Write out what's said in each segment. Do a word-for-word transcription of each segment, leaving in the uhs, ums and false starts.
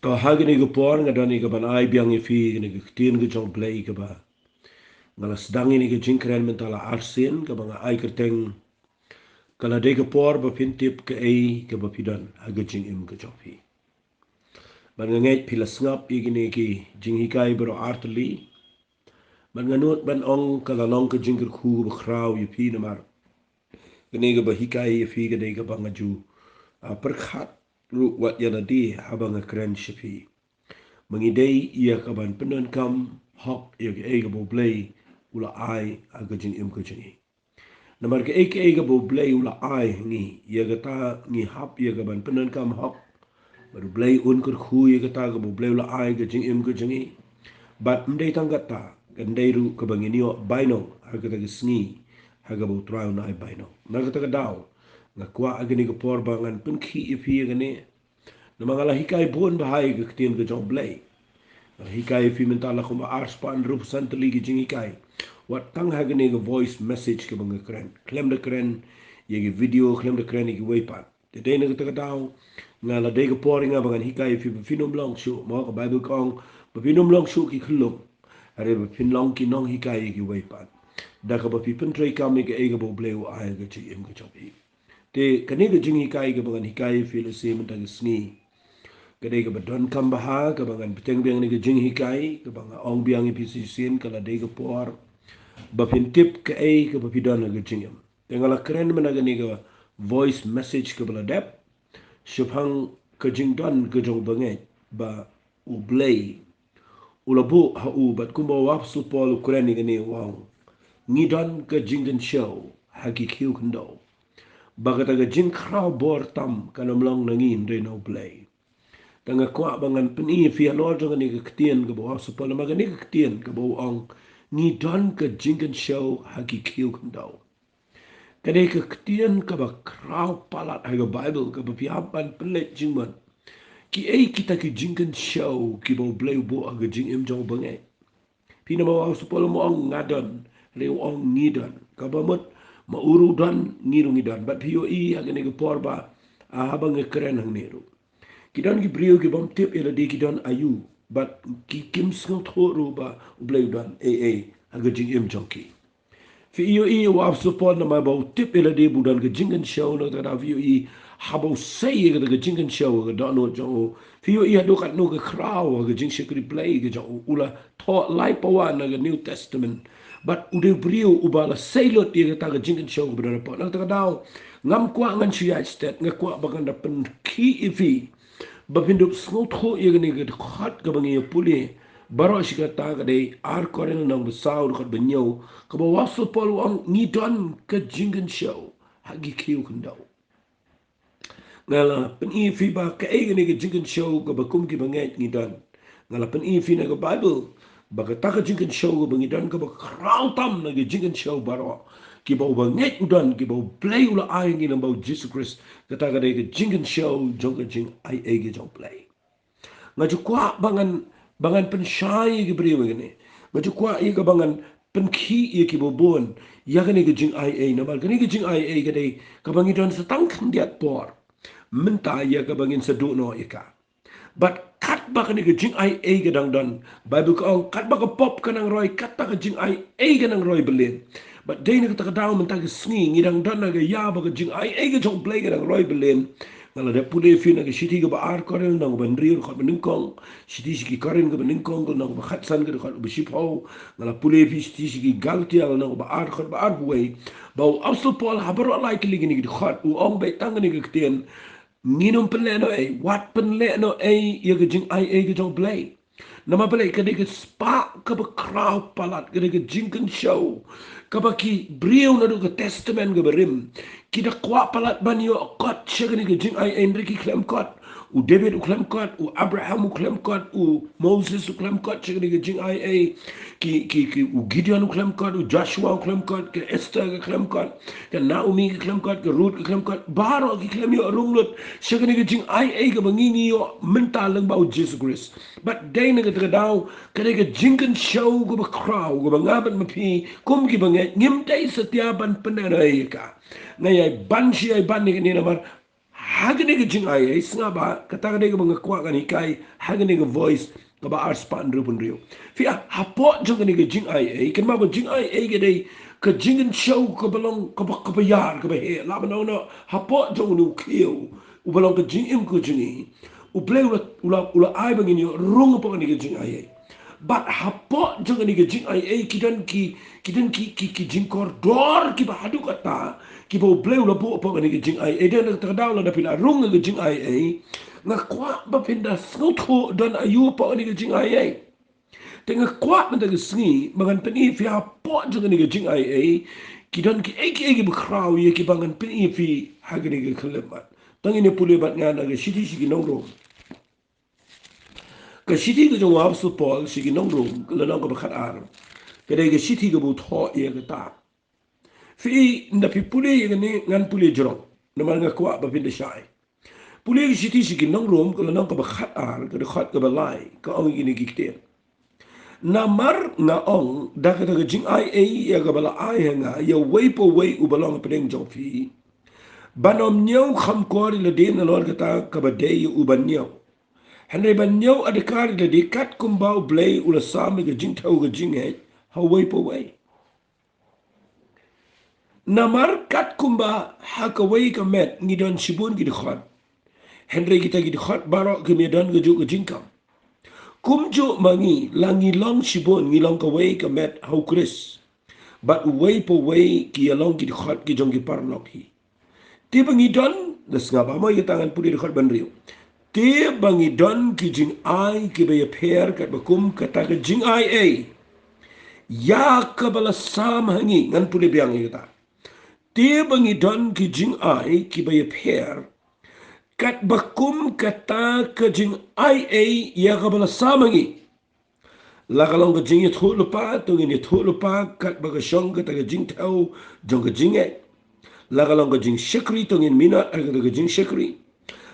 To ha kane ka por nga don ïa ka ban ai biang ïa phi kane ka ktien ka jong U Blei kaba nga la sdang ïa kane ka jingkren mynta la arsien, kaba nga ai kyrteng ka la dei ka por ba phin tip kaei kaba phi don ha ka jingim ka jong phi. Bad nga ngeit phi la sngap ïa kine ki jinghikai baroh artylli. Bad nga nud ban ong ka la long ka jingkyrkhu ba khraw ïa phi namar kane kaba hikai ïa phi ka dei kaba nga ju, ah, pyrkhat ruh wat ïa lade haba nga kren sha phi. Ma ngi dei ïa ka ban pyndonkam hok ïa kaei kaba U Blei u la ai ha ka jingim ka jong ngi. Namar kaei kaei kaba U Blei u la ai ha ngi, ïa kata ngi hap ïa ka ban pyndonkam hok. Bad U Blei un kyrkhu ïa kata kaba U Blei u la ai ha ka jingim ka jong ngi. Bad ym dei tang kata, kan dei ruh kaba ngin ïoh bainong ha kata ka sngi ha kaba U Trai un ai bainong. Na kata ka daw nga kwah ha kane ka por ba ngan pynkhih ïa phi ïa kane. Namar nga la hikai bun bha ïa ka ktien ka jong U Blei. Nga la hikai ïa phi mynta la kumba arspah hynriewphew san tylli ki jinghikai. Wat tang ha kane ka voice message kaba nga kren, khlem da kren ïa ki video, khlem da kren ïa kiwei pat. Te dei na kata ka daw nga la dei ka por ïa nga ba ngan hikai ïa phi ba phin ym long shuh, mo, ka Baibl ka ong ba phin ym long shuh ki khyllung. Hynrei ba phin long ki nonghikai ïa kiwei pat, da kaba phi pyntreikam ïa kaei kaba U Blei u ai ha ka jingim ka jong phi. Te kane ka jinghikai kaba ngan hikai ïa phi lehse mynta ka sngi ka dei kaba donkam bha, kaba ngan bteng biang ïa kane ka jinghikai, kaba nga ong biang ïa phi shisien ka la dei ka por ba phin tip kaei kaba phi don ha ka jingim. Te nga la kren mynta kane ka voice message kaba la dep shaphang ka jingdon ka jong u bangeit ba U Blei u la buh ha u, bad kumba u Apostol Paul u kren ïa kane u ong, ngi don ka jingkynshew ha ki khiew khyndew, ba kata ka jingkhraw bor tam kan ym long na ngi hynrei na U Blei. Te nga kwah ba ngan pyni ïa phi halor jong kane ka ktien kaba u Apostol Paul, namar kane ka ktien kaba u ong ngi don ka jingkynshew ha ki khiew khyndew, ka dei ka ktien kaba khraw palat ha ka Baibl kaba phi hap ban pynleit jingmut. Kiei kita ki jingkynshew kiba U Blei u buh ha ka jingim jong u bangeit? Phi, namar u Apostol Paul um ong nga don, hynrei u ong ngi don. Kaba mut ma u ruh u don, ngi ruh ngi don. Bad phi ïohi ha kane ka por ba, ah, haba nga kren hangne ruh, ki don ki briew ki bym tip ïa lade ki don aïu, bad ki, kim sngewthuh ruh ba U Blei u don ei ei ha ka jingim jong ki. Phi ïohi u Apostol Paul, namar ba u tip ïa lade ba u don ka jingkynshew, na kata ka daw phi ïohi haba u sei ïa kata ka jingkynshew ha ka dohnud jong u, phi ïohi haduh katno ka khraw ha ka jingshakri Blei ka jong u. U la thoh lai pawa na ka New Testament. Bad u dei u briew uba la sei lut ïa kata ka jingkynshew kaba don hapoh. Na kata ka daw ngam kwah ngan shu ïaid stet, nga kwah ba ngan da pynkhih ïa phi ba phin dup sngewthuh ïa kane ka dkhot kaba ngi ïa pule baroh shi katta, ka dei Ar Korinth lynnong ba saw, dkhot ba hynñiew, kaba u Apostol Paul u ong ngi don ka jingkynshew ha ki khiew khyndew. Nga la pyni ïa phi ba kaei kane ka jingkynshew kaba kum ki bangeit ngi don. Nga la pyni ïa phi na ka Baibl ba kata ka jingkynshew kaba ngi don kaba khraw tam na ki jingkynshew baroh kiba u bangeit u don, kiba U Blei u la ai ha ngi lyngba U Jisu Khrist, kata ka dei ka jingkynshew jong ka jingaiei ka jong U Blei. Nga ju kwah ba ngan, ba ngan pynshai ïa ki briew ïa kane. Nga ju kwah ïa ka ba ngan pynkhih ïa kiba bun ïa kane ka jingaiei, namar kane ka jingaiei ka dei kaba ngi don sa tang khyndiat por mynta ïa kaba ngin sa duh noh ïa ka. Bad katba kane ka jingaiei ka dang don, Baibl ka ong katba ka pop ka nang roi, kata ka jingaiei ka nang roi bylin. Bad dei na kata ka daw mynta ka sngi ngi dang don ha ka ïa ba ka jingaiei ka jong U Blei ka dang roi bylin. Nga la dep pule ïa phi na ka shithi kaba Ar Korinth lynnong ba hynriew, dkhot ba nyngkong. Shithi sha ki Korinth kaba nyngkong, lynnong ba khatsan, ka dkhot ba shiphew. Nga la pule ïa phi shithi sha ki Galatia lynnong ba ar, dkhot ba arphew wei. Ba u Apostol Paul ha baroh lai tylli kine ki dkhot u ong beit tang kane ka ktien, ngin ym pynlehnohei, wat pynlehnohei ïa ka jingaiei ka jong U Blei. Namar balei? Ka dei ka spah kaba khraw palat, ka dei ka jingkynshew kaba ki briew naduh ka Testament kaba rim ki da kwah palat ban ïoh kot sha kane ka jingaiei, hynrei ki khlem kot. U David u khlem kot, u Abraham u khlem kot, u Moses u khlem kot sha kane ka jingaiei. Ki, ki, ki, u Gideon u khlem kot, u Joshua u khlem kot, ka Esther ka khlem kot, ka Naomi ka khlem kot, ka Ruth ka khlem kot. Baroh ki khlem ïoh rung lut sha kane ka jingaiei kaba ngi ngi ïoh mynta lyngba U Jisu Khrist. Bad dei na kata ka daw ka dei ka jingkynshew kaba khraw kaba nga bad ma phi kum ki bangeit ngim dei satia ban pynlehnohei ïa ka. Nga ïai ban shi ïai ban ïa kane namar Ha kane ka jingai ei, sngap ba kata ka dei kaba nga kwah ngan hikai ha kane ka Voice kaba ar spah hynriew phew hynriew. Phi, hapoh jong kane ka jingai ei, kynmaw ka jingai ei ka dei ka jingkynshew kaba long kaba, kaba ïar, kaba heh. Lah ban ong noh, hapoh jong une u khiew uba long ka jingim ka jong ngi, U Blei u la, u la, u la ai ba ngin ïoh rung hapoh kane ka jingai ei. Bad hapoh jong kane ka jingai ei ki don ki, ki don ki, ki, ki jingkordor kiba haduh katta kiba U Blei u la buh hapoh kane ka jingai ei. Dei na kata ka daw lada phi la rung ha ka jingai ei, nga kwah ba phin da sngewthuh don aïu hapoh kane ka jingai ei. Te nga kwah mynta ka sngi ba ngan pyni ïa phi hapoh jong kane ka jingai ei ki don kiei kiei kiba khraw ïa kiba ngan pyni ïa phi ha kane ka khyllipmat. To ngin ïa pule bad nga na ka shithi sha ki nong Rom. Ka shithi ka jong u Apostol Paul sha ki nong Rom, ka lynnong kaba khatar, ka dei ka shithi kaba u thoh ïa kata. Phi, ynda phi pule ïa kane, ngan pule jrong namar nga kwah ba phin da shai. Pule ka shithi sha ki nong Rom, ka lynnong kaba khatar, ka dkhot kaba lai, ka ong ïa kine ki ktien: Namar nga ong, da kata ka jingai ei ïa kaba la ai ha nga ïa uwei pa uwei uba long hapdeng jong phi, ban ym ñiew kham kor ïa lade nalor kata kaba dei ïa u ban ñiew, hynrei ban ñiew adkar ïa lade kat kumba U Blei u la sam ïa ka jingthew ka jingngeit ha uwei pa uwei. Namar kat kumba ha kawei ka met ngi don shibun ki dkhot, hynrei kita ki dkhot baroh kim ïadon kajuh ka jingkam, kumjuh ma ngi, la ngi long shibun, ngi long kawei ka met ha U Khrist, bad uwei pa uwei ki ïalong ki dkhot ki jong ki paralok hi. Te ba ngi don, da sngap ba mo ïa kata, ngan pule dkhot ba hynriew. Te ba ngi don ki jingai kiba ïapher katba kum kata ka jingai ei ïa kaba la sam ha ngi. Ngan pule biang ïa kata. Te ba ngi don ki jingai kiba ïapher katba kum kata ka jingai ei ïa kaba la sam ha ngi. La ka long ka jingïathuhlypa, to ngin ïathuhlypa katba ka shong kata ka jingthew jong ka jingngeit. La ka long ka jingshakri, to ngin minot ha kata ka jingshakri.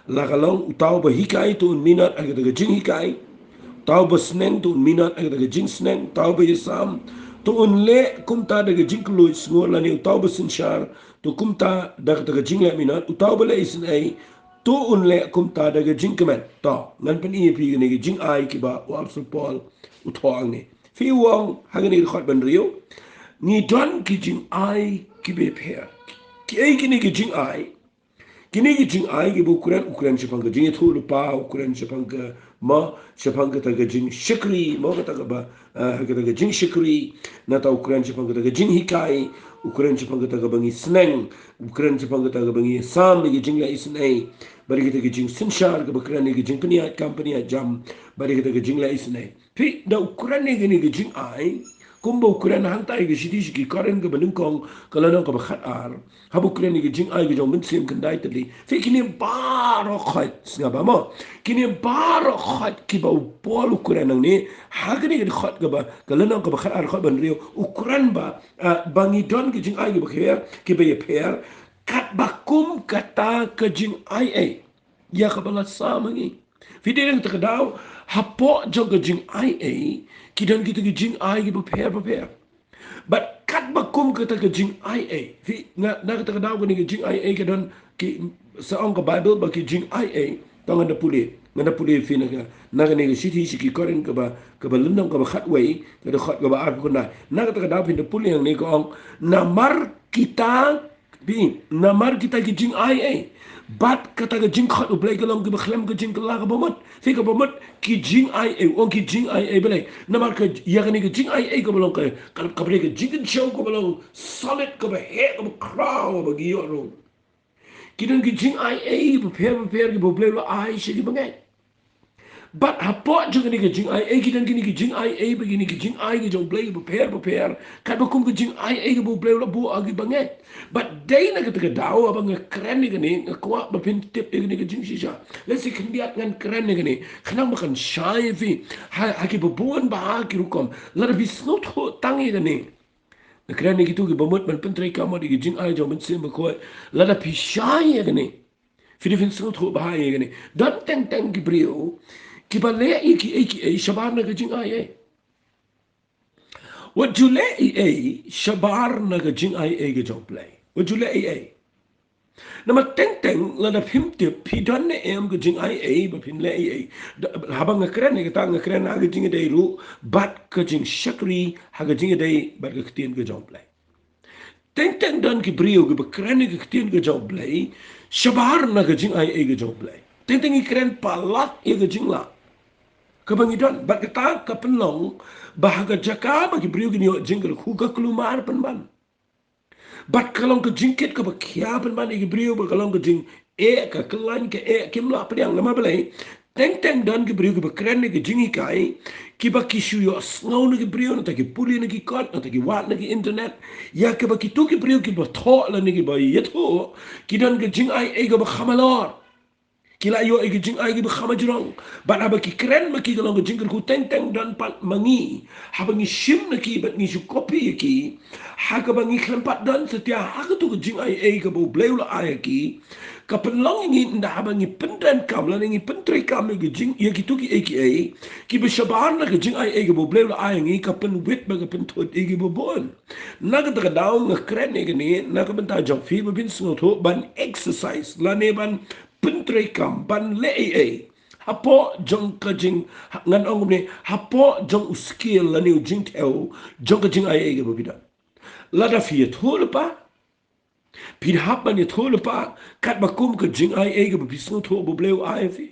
La ka long uta uba hikai, to un minot ha kata ka jinghikai. Uta uba sneng, to un minot ha kata ka jingsneng. Uta uba ïasam, to un leh kumta da ka jingkylluid sngur, lane uta uba synshar, to kumta da kata ka jingleh minot. Uta uba leh isynei, to un leh kumta da ka jingkmen. To ngan pyni ïa phi kane ka jingai kiba u Apostol Paul u thoh hangne. Phi, u ong ha kane ka dkhot ba hynriew, ngi don ki jingai kiba ïapher. Kiei kine ki jingai? Kine ki jingai kiba u kren, u kren shaphang ka jingïathuhlypa, u kren shaphang ka, ma, shaphang kata ka jingshakri, ma, kata kaba, ah, kata ka jingshakri. Nangta u kren shaphang kata ka jinghikai, u kren shaphang kata kaba ngi sneng, u kren shaphang kata kaba ngi sam ïa ka jingleh isynei, bad kata ka jingsynshar kaba kren ïa ka jingpynïaid kam pynïaid jam, bad kata ka jingleh isynei. Phi, da u kren ïa kane ka jingai, kumba u kren hangta ïa ka shithi sha ki Korinth kaba nyngkong, ka lynnong kaba khatar, haba u kren ïa ka jingai ka jong u Mynsiem Khyndai Tylli. Phi, kine baroh khoit, sngap ba mo, kine baroh khoit kiba u Paul u kren hangne ha kane ka dkhot kaba, ka lynnong kaba khatar, dkhot ba hynriew, u kren ba, ah, ba ngi don ki jingai kiba ïapher, kiba ïapher katba kum kata ka jingai ei ïa kaba la sam ha ngi. Phi, dei na kata ka daw, hapoh jong ka jingai ei ki don kita ki jingai kiba pher bapher. Bad katba kum kata ka jingai ei, phi, na, na kata ka daw kane ka jingai ei ka don ki, sa ong ka Baibl ba ki jingai ei. To ngan da pule, ngan da pule phi na ka, na kane ka shithi sha ki Korinth kaba, kaba lynnong kaba khatwei, ka dkhot kaba arphew khyndai. Na kata ka daw phin da pule hangne ka ong, namar kita Phi, namar kita ki jingai ei bad kata ka jingkhot U Blei ka long kiba khlem ka jingkylla kaba mut. Phi, kaba mut ki jingai ei, u ong ki jingai ei balei? Namar ka, ïa kane ka jingai ei kaba long ka, ka, kaba dei ka jingkynshew kaba long solid, kaba heh, kaba khraw, ba ngi ïoh rung. Ki don ki jingai ei bapher bapher kiba U Blei u la ai sha ki bangeit. Bad hapoh jong kane ka jingai ei, ki don kine ki jingai ei, ba kine ki jingai ki jong U Blei bapher bapher katba kum ka jingai ei kaba U Blei u la buh ha ki bangeit. Bad dei na kata ka daw haba nga kren ïa kane, nga kwah ba phin tip ïa kane ka jingshisha. Lehse khyndiat ngan kren ïa kane khnang ba kan shai ïa phi ha, ha kiba bun bah ki rukom. Lada phi sngewthuh tang ïa kane, nga kren ïa kito kiba mut ban pyntreikam ïa ki jingai jong u Mynsiem Bakhuid. Lada phi shai ïa kane, phi dei phin sngewthuh bha ïa kane. Don teng teng ki briew kiba leh ïa kiei kiei shabar na ka jingai ei. Wat ju leh ei ei shabar na ka jingai ei ka jong U Blei. Wat ju leh ei ei. Namar teng teng lada phim tip phi don ne em ka jingai ei ba phin leh ei ei. Haba nga kren ïa kata nga kren ha ka jingïadei ruh bad ka jingshakri ha ka jingïadei bad ka ktien ka jong U Blei. Teng teng don ki briew kiba kren ïa ka ktien ka jong U Blei shabar na ka jingai ei ka jong U Blei. Teng teng ki kren palat ïa ka jinglah kaba ngi don bad kata ka pynlong ba ha ka jaka ba ki briew kin ïoh jingkyrkhu ka kulmar pynban. Bad ka long ka jingkit kaba khia pynban ïa ki briew bad ka long ka jingeh ka khlaiñ ka eh kim lah pdiang namar balei. Teng teng don ki briew kiba kren ïa ka jinghikai kiba ki shu ïohsngew na ki briew nangta ki pule na ki kot nangta ki wad na ki internet. Ïa kiba kito ki briew kiba thoh lane kiba ïathuh ki don ka jingai ei kaba kham halor. Ki la ïoh ïa ka jingai kaba kham hajrong. Bad haba ki kren ma ki ka long ka jingkyrkhu teng teng don pat ma ngi. Haba ngi shim na ki bad ngi shu copy ïa ki ha kaba ngi khlem pat don satia ha kato ka jingai ei kaba U Blei u la ai ïa ki. Ka pynlong ïa ngi ynda haba ngi pyndreikam lane ngi pyntreikam ïa ka jing ïa kito ki ei ki ei kiba shabar na ka jingai ei kaba U Blei u la ai ïa ngi ka pynwit bad ka pynthut ïa kiba bun. Na kata ka daw nga kren ïa kane na ka bynta jong phi ba phin sngewthuh ban exercise lane ban pyntreikam ban leh ei ei hapoh jong ka jing ngan ong kumne hapoh jong u skill lane u jingthew jong ka jingai ei kaba phi don. Lada phi ïathuh lypa phi hap ban ïathuh lypa katba kum ka jingai ei kaba phi sngewthuh ba U Blei u ai ïa phi.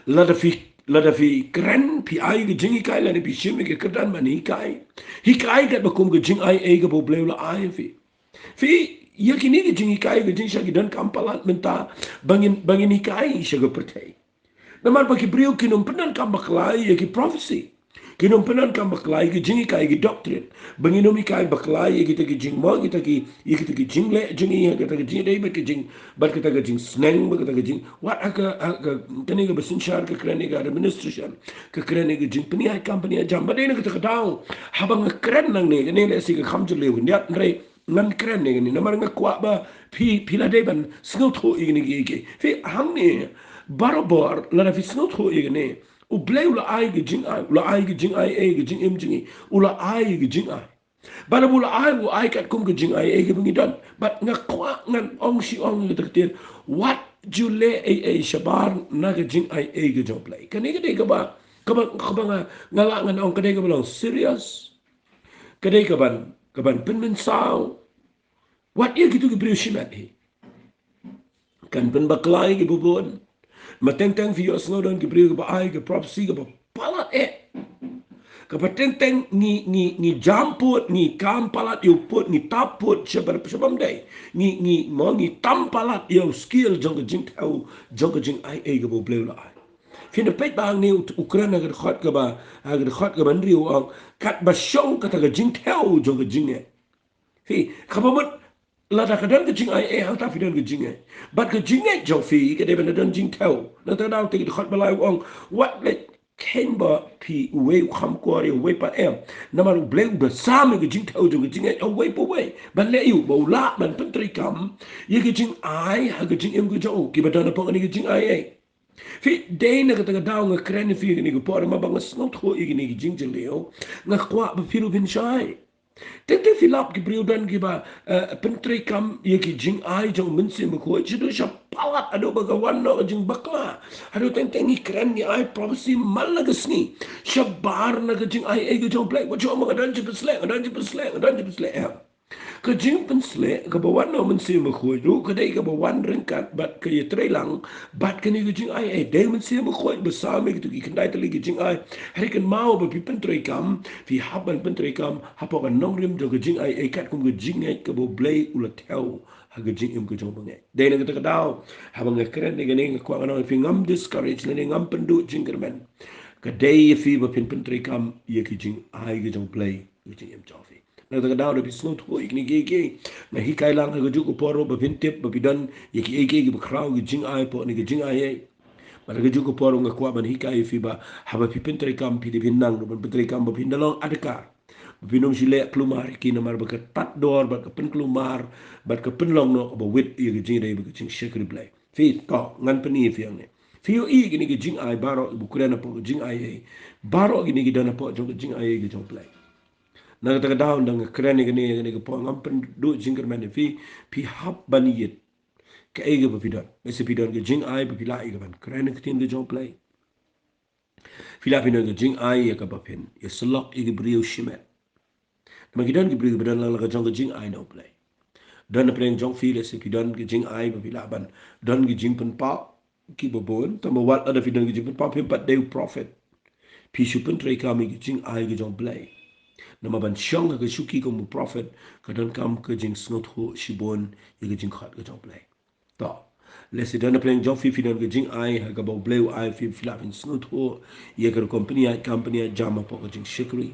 Lada phi lada phi kren phi ai ka jinghikai lane phi shim ïa ka kyrdan ban hikai. Hikai katba kum ka jingai ei kaba U Blei u la ai ïa phi. Phi ïa kine ka jinghikai ka jingshah ki donkam palat mynta ba ngin ba ngin hikai sha ka pyrthei. Namar ba ki briew kin ym pyndonkam bakla ïa ki prophecy. Kin ym pyndonkam bakla ïa ki jinghikai ki doctrine. Ba ngin ym hikai bakla ïa kita ki jingmong kita ki ïa kita ki jingleh jong ngi ha kata ka jingïadei bad ka jing bad kata ka jingsneng bad kata ka jing wat ha ka ha ka kane kaba synshar ka kren ïa ka administration ka kren ïa ka jingpynïaid kam pynïaid jam bad dei na kata ka daw. Haba nga kren nangne kane lehse ka kham jylliew khyndiat hynrei ngan kren ïa kane namar nga kwah ba phi phi la dei ban sngewthuh ïa kane kiei kiei. Phi hangne barabor lada phi sngewthuh ïa kane U Blei u la ai ka jingai u la ai ka jingai ei ka jingim jong ngi u la ai ka jingai. Bad u la ai u ai katkum ka jingai ei kaba ngi don. Bad nga kwah ngan ong shi ong ïa kata ka ktien wat ju leh ei ei shabar na ka jingai ei ka jong U Blei. Kane ka dei kaba kaba kaba nga nga lah ngan ong ka dei kaba long serious. Ka dei kaban kaban pynmynsaw. Wat ïa kito ki briew shimet hi. Kan pynbakla ïa kiba bun. Ma teng teng phi ïohsngew don ki briew kiba ai ki prophecy kaba palat eh. Kaba teng teng ngi ngi ngi jam put ngi kam palat ïa u put ngi tap put sha ba sha bym dei. Ngi ngi mo ngi tam palat ïa u skill jong ka jingthew jong ka jingai ei kaba U Blei u la ai. Phin da peit ba hangne u kren ha ka dkhot kaba ha ka dkhot kaba hynriew u ong katba shong kata ka jingthew jong ka jingngeit. Phi kaba mut lada ka don ka jingai ei hangta phi don ka jingngeit. Bad ka jingngeit jong phi ka dei ban da don jingthew. Nangta ka daw te ka dkhot ba lai u ong wat leit kheiñ ba phi uwei u kham kwah ïa uwei pat em. Namar U Blei u da sam ïa ka jingthew jong ka jingngeit uwei pa uwei ban leh ïa u ba u lah ban pyntreikam ïa ka jingai ha ka jingim ka jong u kiba don hapoh kane ka jingai ei. Phi dei na kata ka daw nga kren ïa phi kane ka por ma ba nga sngewthuh ïa kane ka jingjylliew nga kwah ba phi ruh phin shai. Teng teng phi lap ki briew don kiba eh, pyntreikam ïa ki jingai jong u Mynsiem Bakhuid shaduh sha palat haduh ba ka wan noh ka jingbakla. Haduh teng teng ngi kren ngi ai prophecy man la ka sngi shabar na ka jingai ei ka jong U Blei wat shu ong ba nga don jingpynsleh nga don jingpynsleh nga don jingpynsleh em. Ka jingpynsleh kaba wan na u Mynsiem Bakhuid ruh ka dei kaba wan ryngkat bad ka ïatreilang bad kane ka jingai ei. Dei u Mynsiem Bakhuid ba sam ïa kito ki khyndai tylli ki jingai. Hynrei kynmaw ba phi pyntreikam phi hap ban pyntreikam hapoh ka nongrim jong ka jingai ei katkum ka jingngeit kaba U Blei u la thew ha ka jingim ka jong u bangeit. Dei na kata ka daw haba nga kren ïa kane nga kwah ngan ong ïa phi ngam discourage lane ngam pynduh jingkyrmen. Ka dei ïa phi ba phin pyntreikam ïa ka jingai ka jong U Blei ha ka jingim jong phi. Na kata ka daw da phi sngewthuh ïa kine kiei kiei nga hikai lang ha kajuh ka por ruh ba phin tip ba phi don ïa kiei kiei kiba khraw ki jingai hapoh kane ka jingai ei. Bad ha kajuh ka por ruh nga kwah ban hikai ïa phi ba haba phi pyntreikam phi dei phin nang ruh ban pyntreikam ba phin da long adkar. Ba phin ym shu leh kulmar ïa ki namar ba ka tad dor bad ka pynkulmar bad ka pynlong noh kaba wit ïa ka jingïadei bad ka jingshakri Blei. Phi to ngan pyni ïa phi hangne. Phi ïohi ïa kine ki jingai baroh kiba kren hapoh ka jingai ei. Baroh kine ki don hapoh jong ka jingai ei ka jong U Blei. Na kata ka daw ynda nga kren ïa kane ïa kane ka por ngam pynduh jingkyrmen ïa phi phi hap ban ïeit. kaei kaba phi don. Lehse phi don ka jingai ba phi lah ïa ka ban kren ïa ka ktien ka jong U Blei. Phi lah phi don ka jingai ïa kaba phin ïasyllok ïa ki briew shimet. Namar ki don ki briew kiba don lang la ka jong ka jingai na U Blei. Don napdeng jong phi, lehse phi don ka jingai ba phi lah ban don ki jingpynpaw kiba bun. Tangba wat lada phi don ki jingpynpaw, phim pat dei u prophet. Phi shu pyntreikam ïa ka jingai ka jong U Blei. Namar ban shong ha ka shuki kum u prophet ka donkam ka jingsngewthuh shibun ïa ka jingkhot ka jong U Blei. To, lehse don napdeng jong phi, phi don ka jingai ha kaba U Blei u ai phi, phi lah phin sngewthuh ïa ka rukom pynïaid kam pynïaid jam hapoh ka jingshakri.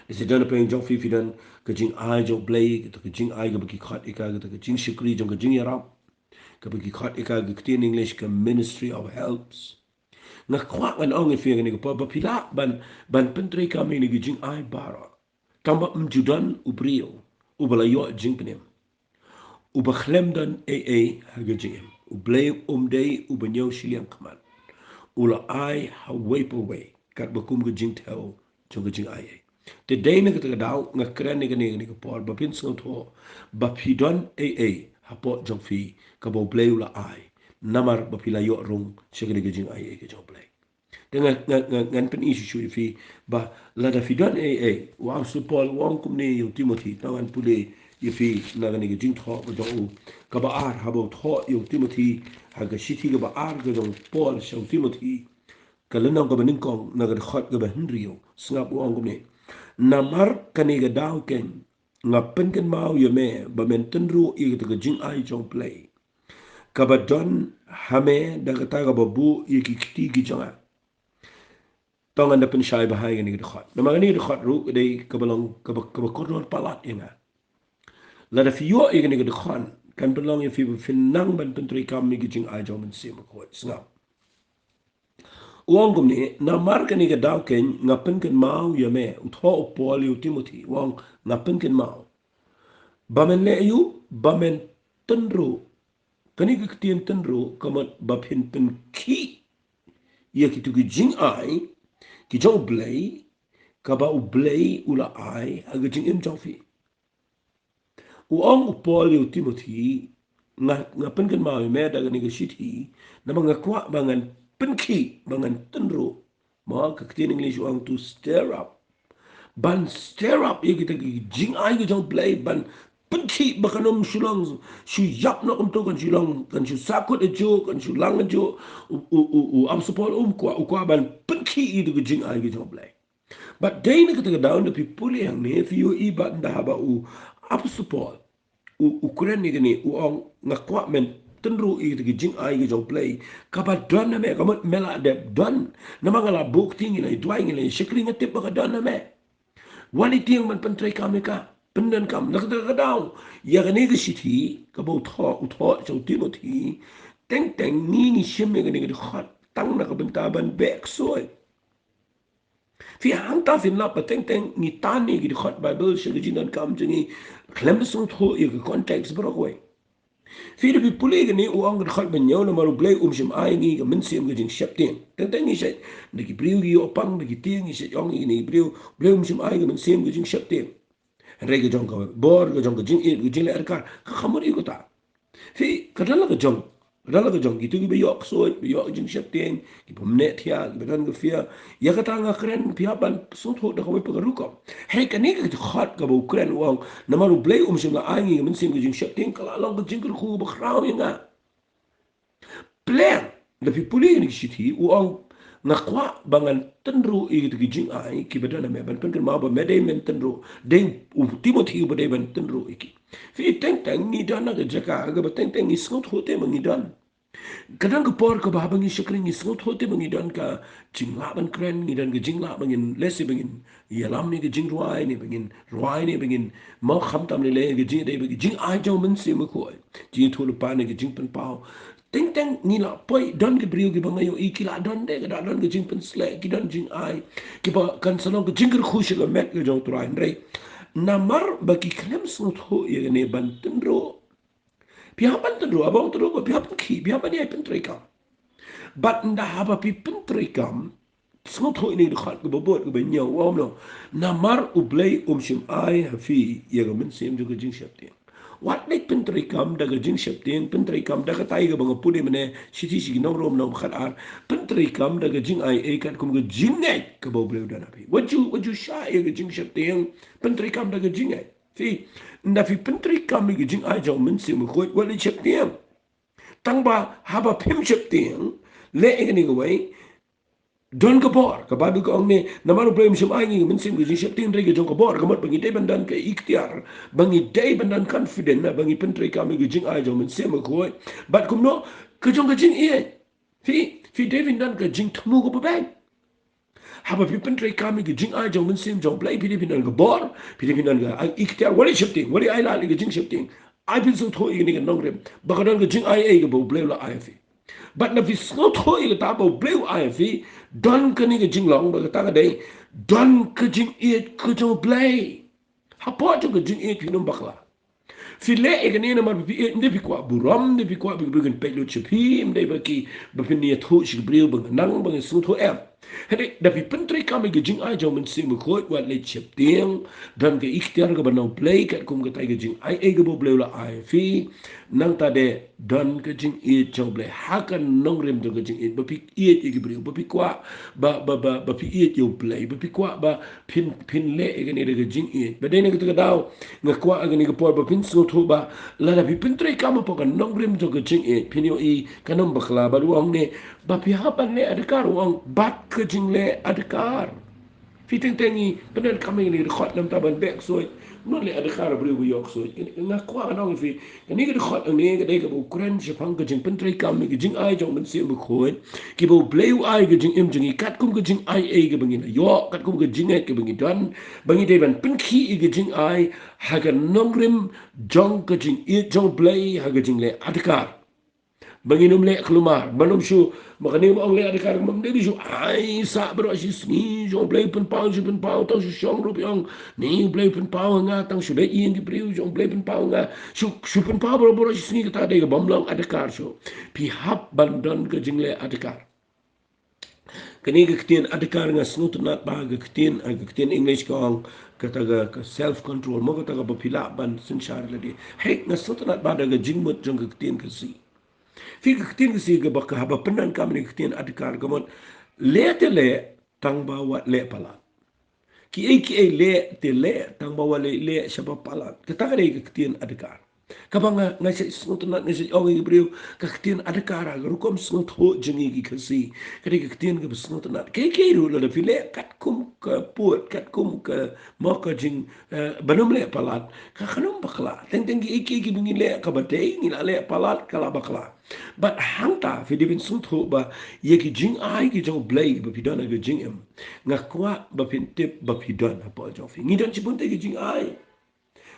Lehse don napdeng jong phi, phi don ka jingai jong U Blei, kata ka jingai kaba ki khot ïa ka, kata ka jingshakri jong ka jingïarap, kaba ki khot ïa ka ha ka ktien English ka ministry of helps. Nga kwah ngan ong ïa phi ha kane ka por ba phi lah ban, ban pyntreikam ïa kane ka jingai baroh. Tangba ym ju don u briew uba la ïoh jingpynim, uba khlem don ei ei ha ka jingim. U Blei um dei uba ñiew shiliang khmat. U la ai ha uwei pa uwei katba kum ka jingthew jong ka jingai. Te dei na kata ka daw nga kren ïa kane, kane ka por ba phin sngewthuh ba phi don ei ei hapoh jong phi kaba U Blei u la ai, namar ba phi la ïoh rung sha kane ka jingai ka jong U Blei. Te nga, nga, nga, ngan pyni shuh shuh ïa phi ba lada phi don ei ei, u Apostol Paul u ong kumne ïa u Timothy, tang ngan pule ïa phi na kane ka jingthoh ka jong u kaba ar, haba u thoh ïa u Timothy ha ka shithi kaba ar ka jong u Paul sha u Timothy, ka lynnong kaba nyngkong na ka dkhot kaba hynriew. Sngap, u ong kumne: Namar kane ka daw keiñ nga pynkynmaw ïa me ba men tynruh ïa kata ka jingai jong U Blei kaba don ha me da kata kaba buh ïa ki kti ki jong nga. To ngan da pynshai bha ïa kane ka dkhot. Namar kane ka dkhot ruh ka dei kaba long kaba, kaba kordor palat ïa nga. Lada phi ïoh ïa kane ka dkhot kan pynlong ïa phi ba phin nang ban pyntreikam ïa ka jingai jong U Mynsiem Bakhuid. Sngap. U ong kumne: Namar kane ka daw keiñ nga pynkynmaw ïa me, u thoh u Paul ïa u Timothy, u ong nga pynkynmaw ba men leh aïu, ba men tynruh. Kane ka ktien tynruh ka mut ba phin pynkhih ïa kitu ki jingai ki jong U Blei kaba U Blei u la ai ha ka jingim jong phi. U ong u Paul ïa u Timothy, nga, nga pynkynmaw ïa me da kane ka shithi namar nga kwah ba ngan pynkhih, ba ngan tynruh. Ma ka ktien English u ong to stir up. Ban stir up ïa kita ki jingai ki jong U Blei, ban pynkhih ba kan ym shu long shu ïap noh kumto, kan shu long, kan shu sahkut ajuh, kan shu lang ajuh. U, u, u, u Apostol Paul um kwah, u kwah ban pynkhih ïa kita ki jingai ki jong U Blei. Bad dei na kata ka daw lada phi pule hangne phi ïohi ba ynda haba u Apostol Paul u, u kren ïa kane, u ong nga kwah men tynruh ïa kita ki jingai ki jong U Blei kaba don ha me, ka mut me la dep don. Namar nga la buh kti, ngi la duwai, ngi la shakri, nga tip ba ka don ha me. Wat la tieng ban pyntreikam ïa ka, pyndonkam. Na kata ka daw ïa kane ka shithi kaba u thoh, u thoh sha u Timothy, teng teng ngi, ngi shim ïa kane ka dkhot tang na ka bynta ban beh ksuid. Phi, hangta phin lap ba teng teng ngi tan ïa ki dkhot Baibl sha ka jingdonkam jong ngi khlem sngewthuh ïa ka context baroh kawei. Phi, lada phi pule kane, u ong ka dkhot ba hynñiew: Namar U Blei um shym ai ngi ka mynsiem ka jingsheptieng. Teng teng ngi shait, na ki briew ki ïoh pang, na ki tieng ngi shait ong ïa kine ki briew, U Blei um shym ai ka mynsiem ka jingsheptieng. Hynrei ka jong ka bor, ka jong ka jingïeit, ka jingleh ryngkat, ka kham mut ïa kata. Phi, ka don la ka jong, ka don la ka jong kitu kiba ïoh ksuid, ba ïoh jingsheptieng, kiba ym neh thiah, kiba don ka fear. Ïa kata nga kren, phi hap ban sngewthuh da kawei pat ka rukom. Hynrei kane ka dkhot kaba u kren u ong namar U Blei um shym la ai ngi ka mynsiem ka jingsheptieng, ka la long ka jingkyrkhu ba khraw ïa nga. Pleng, lada phi pule ïa kane ka shithi, u ong nga kwah ba ngan tynruh ïa kita ki jingai kiba don ha me, ban pynkynmaw ba me dei men tynruh, dei u Timothy uba dei ban tynruh ïa ki. Phi, teng teng ngi don ha ka jaka kaba teng teng ngi sngewthuh te ba ngi don. Ka don ka por kaba haba ngi shakri ngi sngewthuh te ba ngi don ka jinglah ban kren, ngi don ka jinglah ba ngin lehse ba ngin ïalam ïa ka jingrwai ne ba ngin rwai ne ba ngin, mo, khamtam lei lei ka jingïadei bad ka jingai jong U Mynsiem Bakhuid, jingïathuhlypa ne ka jingpynpaw. Teng teng ngi la poi, don ki briew kiba nga ïohi ki la don de, ka la don ka jingpynsleh, ki don jingai kiba kan sa long ka jingkyrkhu sha ka met ka jong U Trai. Hynrei namar ba ki khlem sngewthuh ïa kane ban tynruh. Phi hap ban tynruh, haba ong tynruh ba phi hap ban khih, phi hap ban ïai pyntreikam. Bad ynda haba phi pyntreikam, sngewthuh ïa kane ka dkhot kaba bud kaba hynñiew, u ong kumno? Namar U Blei um shym ai ha phi ïa ka mynsiem jong ka jingsheptieng. Wat leit pyntreikam da ka jingsheptieng, pyntreikam da katai kaba nga pule mynne, shithi sha ki Nongrom lynnong khatar, pyntreikam da ka jingaiei katkum ka jingngeit kaba U Blei u don ha phi. Wat ju, wat ju shah ïa ka jingsheptieng, pyntreikam da ka jingngeit. Phi, ynda phi pyntreikam ïa ka jingai jong U Mynsiem Bakhuid, wat leit sheptieng. Tangba haba phim sheptieng, leh ïa kane kawei, don ka bor. Ka Baibl ka ong ne, namar U Blei um shym ai ïa ngi ka mynsiem ka jingsheptieng, hynrei ka jong ka bor. Ka mut ba ngi dei ban don ka iktiar, ba ngi dei ban don confident, ba ngi pyntreikam ïa ka jingai jong U Mynsiem Bakhuid. Bad kumno, ka jong ka jingïeit. Phi, phi dei ban don ka jingthmu kaba beit. Haba phi pyntreikam ïa ka jingai jong U Mynsiem jong U Blei, phi dei ban don ka bor, phi dei ban don ka iktiar, wat leit sheptieng, wat leit ailad ïa ka jingsheptieng. Ai phin sngewthuh ïa kane ka nongrim ba ka don ka jingaiei kaba U Blei u la ai ïa phi. Bad lada phi sngewthuh ïa kata ba U Blei u ai ïa phi, don kane ka jinglong ba kata ka dei, don ka jingïeit ka jong U Blei. Hapoh jong ka jingïeit phin ym bakla. Phi leh ïa kane namar ba phi ïeit, ym dei phi kwah burom, ym dei phi kwah ba ki briew kin peit lut sha phi, ym dei ba ki, ba phin ïathuh sha ki briew ba nga nang, ba nga sngewthuh, em. Hynrei da phi pyntreikam ïa ka jingai jong U Mynsiem Bakhuid, wat leit sheptieng, don ka iktiar kaba na U Blei katkum katai ka jingaiei kaba U Blei u la ai ïa phi. Nangta de don ka jingïeit jong U Blei ha ka nongrim jong ka jingïeit, ba phi ïeit ïa ki briew, ba phi kwah ba, ba, ba, ba phi ïeit ïa U Blei, ba phi kwah ba phin, phin leh ïa kane da ka jingïeit. Bad dei na kata ka daw nga kwah ha kane ka por ba phin sngewthuh ba lada phi pyntreikam hapoh ka nongrim jong ka jingïeit, phin ïohi kan ym bakla. Bad u ong ne, ba phi hap ban leh adkar, u ong, bad ka jingleh adkar. Phi, teng teng ngi pyndonkam ïa kane ka dkhot namar ban beh ksuid. Ngin leh adkar ha briew ba ïoh ksuid. Nga kwah ngan ong ïa phi, kane ka dkhot hangne ka dei kaba u kren shaphang ka jingpyntreikam ïa ka jingai jong U Mynsiem Bakhuid, kiba U Blei u ai ka jingim jong ngi katkum ka jingaiei kaba ngi la ïoh, katkum ka jingngeit kaba ngi don, ba ngi dei ban pynkhih ïa ka jingai ha ka nongrim jong ka jingïeit jong U Blei, ha ka jingleh adkar. Ba ngin ym leh khlem ar, ban ym shu, ma kane ba ong leh adkar, ym dei shu ai sah baroh shi sngi, shu ong Blei pynpaw, shu pynpaw, tang shu shong ruh phi ong, ni Blei pynpaw nga, tang shu leit ïing ki briew, shu ong Blei pynpaw nga, shu, shu pynpaw baroh, baroh shi sngi, kata dei kaba ym long adkar shuh. Phi hap ban don ka jingleh adkar. Kane ka ktien adkar nga sngewtynnat ba ka ktien, ka ktien English ka ong kata ka, ka self control, mo, kata kaba phi lah ban synshar lade. Hynrei nga sngewtynnat ba da ka jingmut jong ka ktien Khasi. Phi, ka ktien Khasi kaba, ka haba pyndonkam ïa ka ktien adkar ka mut, leh te leh, tangba wat leh palat. Kiei kiei leh te leh, tangba wat leh leh shaba palat. Kata ka dei ka ktien adkar. Kaba nga, nga sa sngewtynnat, nga sa ong ïa ki briew, ka ktien adkar ha ka rukom sngewthuh jong ngi ki Khasi, ka dei ka ktien kaba sngewtynnat. Kiei kiei ruh lada phi leh katkum ka pud, katkum ka, mo, ka jing, eh, ban ym leh palat, ka, kan ym bakla. Teng teng kiei kiei kiba ngi leh kaba dei, ngi la leh palat, ka la bakla. Bad hangta phi dei ban sngewthuh ba ïa ki jingai ki jong U Blei ba phi don ha ka jingim, nga kwah ba phin tip ba phi don hapoh jong phi. Ngi don shibun te ki jingai.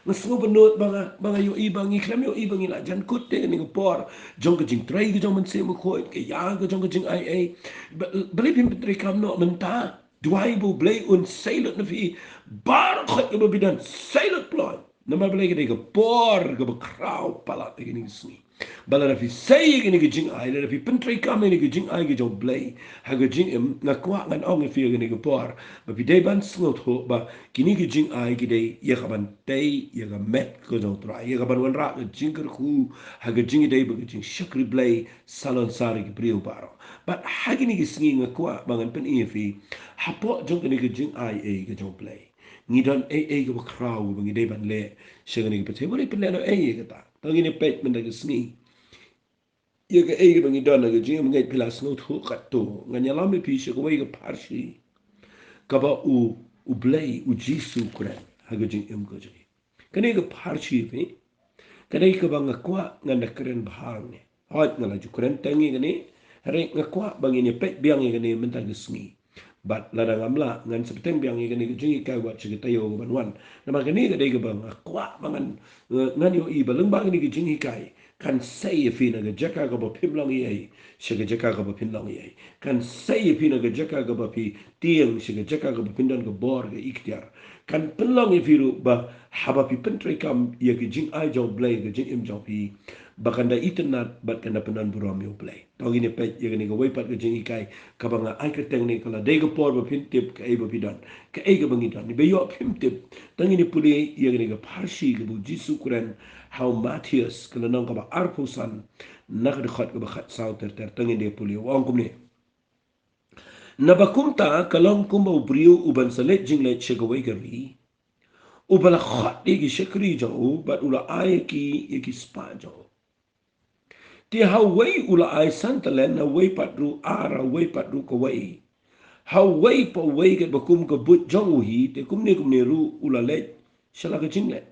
Nga sngewbha nud ba nga, ba nga ïohi ba ngi khlem ïohi ba ngi la jan kut te kane ka por jong ka jingtrei ka jong U Mynsiem Bakhuid, ka ïa ka jong ka jingaiei. Ba, balei phim pyntreikam noh mynta? Duwai ba U Blei un sei lut na phi baroh khoit kaba phi don, sei lut ploh. Namar balei? Ka dei ka por kaba khraw palat ïa kine ki sngi. Ba lada phi sei ïa kine ki jingai, lada phi pyntreikam ïa kine ki jingai ki jong U Blei ha ka jingim, nga kwah ngan ong ïa phi ha kane ka por ba phi dei ban sngewthuh ba kine ki jingai ki dei ïa ka ban tei ïa ka met ka jong U Trai, ïa ka ban wanrah ka jingkyrkhu ha ka jingïadei bad ka jingshakri Blei salonsar ïa ki briew baroh. Bad ha kine ki sngi nga kwah ba ngan pyni ïa phi, hapoh jong kine ki jingai ei ka jong U Blei, ngi don ei ei kaba khraw kaba ngi dei ban leh sha kane ka pyrthei. Balei pynleh noh ei ei kata? Tang ngin ïa peit mynta ka sngi ïa kaei kaba ngi don ha ka jingim. Ngeit phi la sngewthuh katto, ngan ïalam ïa phi sha kawei ka pharshi kaba u, U Blei, U Jisu u kren ha ka jingim ka jong ngi. Kane ka pharshi, phi, ka dei kaba nga kwah ngan da kren bha hangne. Hooid, nga la ju kren teng ïa kane, hynrei nga kwah ba ngin ïa peit biang ïa kane mynta ka sngi. Bad lada ngam lah, ngan sa bteng biang ïa kane ka jinghikai wat sha ka taïew kaban wan. Namar kane ka dei kaba nga kwah ba ngan, ngan ïohi ba lyngba kane ka jinghikai kan sei ïa phi na ka jaka kaba phim long ei ei sha ka jaka kaba phin long ei ei. Kan sei ïa phi na ka jaka kaba phi tieng sha ka jaka kaba phin don ka bor, ka iktiar. Kan pynlong ïa phi ruh ba haba phi pyntreikam ïa ka jingai jong U Blei ha ka jingim jong phi, ba kan da itynnad bad kan da pyndon burom ïa U Blei. To ngin ïa peit ïa kane kawei pat ka jinghikai kaba nga ai kyrteng ne ka la dei ka por ba phin tip kaei ba phi don, kaei kaba ngi don. Ba ïoh phim tip, to ngin ïa pule ïa kane ka pharshi kaba U Jisu u kren ha u Mathaios ka lynnong kaba arphew san, na ka dkhot kaba khatsaw ter ter, tang ïa dei pule, u ong kumne. Naba kumta ka long kumba u briew u ban sa leit jingleit sha kawei ka ri, uba la khot ïa ki shakri jong u, bad u la ai ïa ki ïa ki spah jong u. Te ha uwei u la ai san talent, ha uwei pat ruh ar, ha uwei pat ruh kawei, ha uwei pa uwei katba kum ka buit jong u hi. Te kumne kumne ruh u la leit sha la ka jingleit.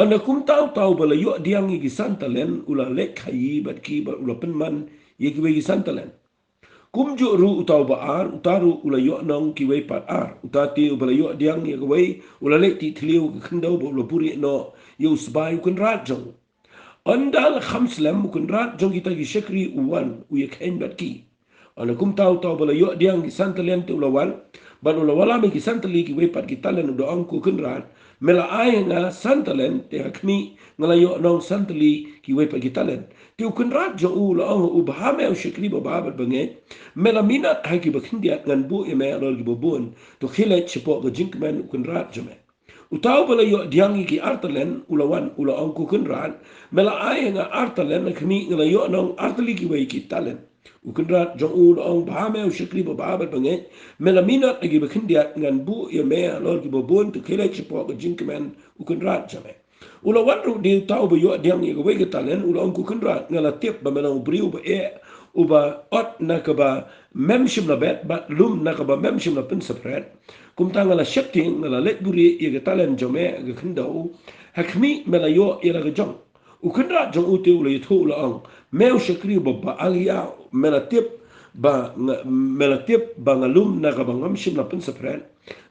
Ynda kumta uta uba la ïoh diang ïa ki san talent u la leit khaïi bad ki, bad u la pynman ïa kiwei ki san talent. Kumjuh ruh uta uba ar, uta ruh u la ïoh nong kiwei pat ar. Uta te uba la ïoh diang ïa kawei u la leit tih thliew ha ka khyndew bad u la buhrieh noh ïa u sbai u kynrad jong u. Ynda la kham slem, u kynrad jong kita ki shakri u wan, u ïakheiñ bad ki. Ynda kumta uta uba la ïoh diang ki san talent te u la wan, bad u la wallam ïa ki san tylli kiwei pat ki talent, u da ong, ko kynrad, me la ai ha nga san talent, te ha khmih nga la ïoh nong san tylli kiwei pat ki talent. Te u kynrad jong u u la ong ha u, bha me, u shakri babha bad bangeit, me la minot ha kiba khyndiat, ngan buh ïa me halor kiba bun. To khie leit shapoh ka jingkmen u kynrad jong me. Uta uba la ïoh diang ïa ki ar talent u la wan, u la ong, ko kynrad, me la ai ha nga ar talent, ha khmih nga la ïoh nong ar tylli kiwei ki talent. U kynrad jong u u la ong, bha me, u shakri babha bad bangeit, me la minot ha kiba khyndiat, ngan buh ïa me halor kiba bun. To khie leit shapoh ka jingkmen u kynrad jong me. U la wan ruh de uta uba ïoh diang ïa kawei ka talent, u la ong, ko kynrad, nga la tip ba me long u briew uba eh, uba ot na kaba mem shym la bet, bad lum na kaba mem shym la pynsaphriang. Kumta nga la sheptieng, nga la leit buhrieh ïa ka talent jong me ha ka khyndew. Ha khmih me la ïoh ïa la ka jong. U kynrad jong u te u la ïathuh, u la ong, me u shakri uba bhagia, me la tip ba nga, me la tip ba nga lum na kaba ngam shym la pynsaphriang.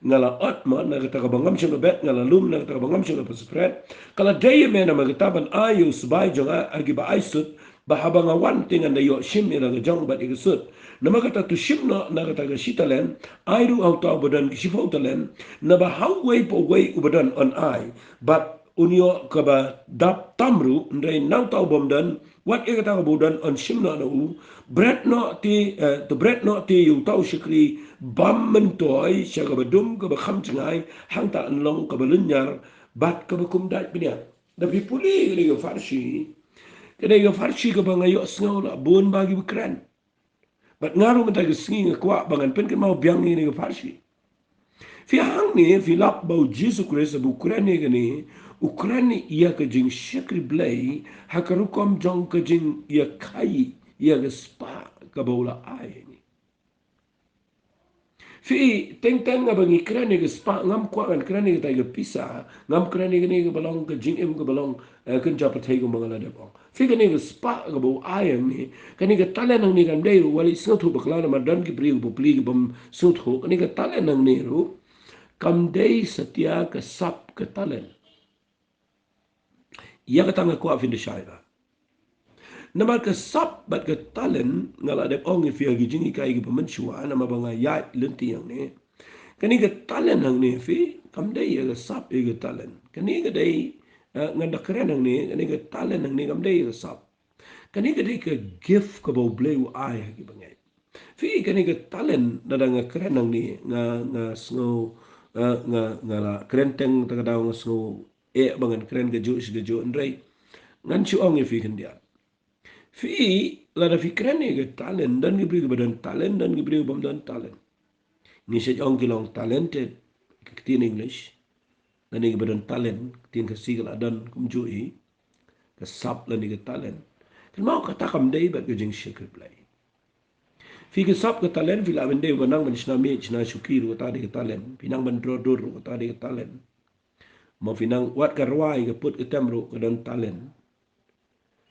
Nga la ot mo na kata kaba ngam shym la bet, nga la lum na kata kaba ngam shym la pynsaphriang. Ka la dei ïa me namar kata ban ai ïa u sbai jong nga ha kiba ai sut, ba haba nga wan te ngan da ïoh shim ïa la ka jong bad ïa ka sut. Namar kata to shim noh na kata ka shi talent, ai ruh ha uta uba don ki shiphew talent, naba ha uwei pa uwei uba don yn ai, bad un ïoh kaba dap tam ruh, hynrei na uta u bym don, wat ïa kata kaba u don yn shim noh na u. Bret noh te, eh, to bret noh te ïa uta u shakri bymyntoi sha kaba dum kaba kham jngai, hangta yn long kaba lynñiar bad kaba kum dait bniat. Da phi pule ïa kane ka pharshi, kane ka pharshi kaba nga ïohsngew la bun ba kiba kren. Bad nga ruh mynta ka sngi nga kwah ba ngan pynkynmaw biang ïa kane ka pharshi. Phi hangne phi lap ba u Jisu Khrist haba u kren ïa kane, u kren ïa ka jingshakri Blei ha ka rukom jong ka jingïakhaïi ïa ka spah kaba u la ai. Phi, teng teng haba ngi kren ïa ka spah, ngam kwah ngan kren ïa kata ka pisa, ngam kren ïa kane kaba long ka jingim kaba long, eh, kynja pyrthei kumba nga la dep ong. Phi, kane ka spah kaba u ai hangne, kane ka talent hangne kam dei ruh, wat leit sngewthuh bakla namar don ki briew bapli ki bym sngewthuh, kane ka talent hangne ruh kam dei satia ka sap ka talent. Ïa kata nga kwah phin da shai ba namar ka sap bad ka talent, nga la dep ong ïa phi ha ki jinghikai kiba mynshuwa, namar ba nga ïaid lynti hangne. Kane ka talent hangne phi, kam dei ïa ka sap ïa ka talent. Kane ka dei, eh, ngan da kren hangne, kane ka talent hangne kam dei ïa ka sap. Kane ka dei ka gift kaba U Blei u ai ha ki bangeit. Phi, kane ka talent, lada nga kren hangne, nga, nga sngew, eh, nga, nga la kren teng ta ka daw nga sngew eh ba ngan kren kajuh shi kajuh, hynrei ngan shu ong ïa phi khyndiat. Phi, lada phi kren ïa ka talent, don ki briew kiba don talent, don ki briew bym don talent. Ngi shait ong ki long talented, ka ktien English. Lane kiba don talent, ka ktien Khasi ka la don kumjuh hi. Ka sap lane ka talent. Kynmaw, kata kam dei bad ka jingshakri Blei. Phi, ka sap ka talent, phi lah ban dei uba nang ban shna miej shna shuki ruh, kata dei ka talent. Phi nang ban draw dur ruh, kata dei ka talent. Ma phi nang wad ka rwai, ka put ka tem ruh, ka don talent.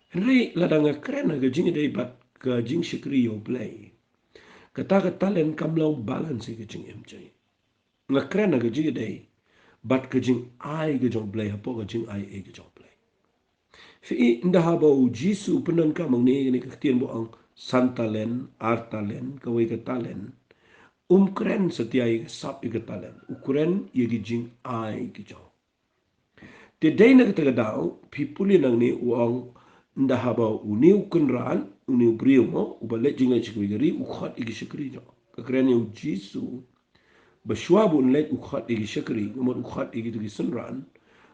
Hynrei lada nga kren ha ka jingïadei bad ka jingshakri ïa U Blei, kata ka talent kam long balance ïa ka jingim jong ngi. Nga kren ha ka jingïadei bad ka jingai ka jong U Blei, hapoh ka jingai ei ka jong U Blei. Phi, ynda haba U Jisu u pyndonkam hangne kane ka ktien ba ong san talent, ar talent, kawei ka talent, um kren satia ïa ka sap ïa ka talent. U kren ïa ka jingai ka jong. Te dei na kata ka daw, phi pule nangne u ong, ynda haba une u kynrad, une u briew mo, uba leit jingleit sha kawei ka ri, u khot ïa ki shakri jong u. Ka kren ïa U Jisu, ba shuwa ba un leit u khot ïa ki shakri, ka mut u khot ïa kito ki synran,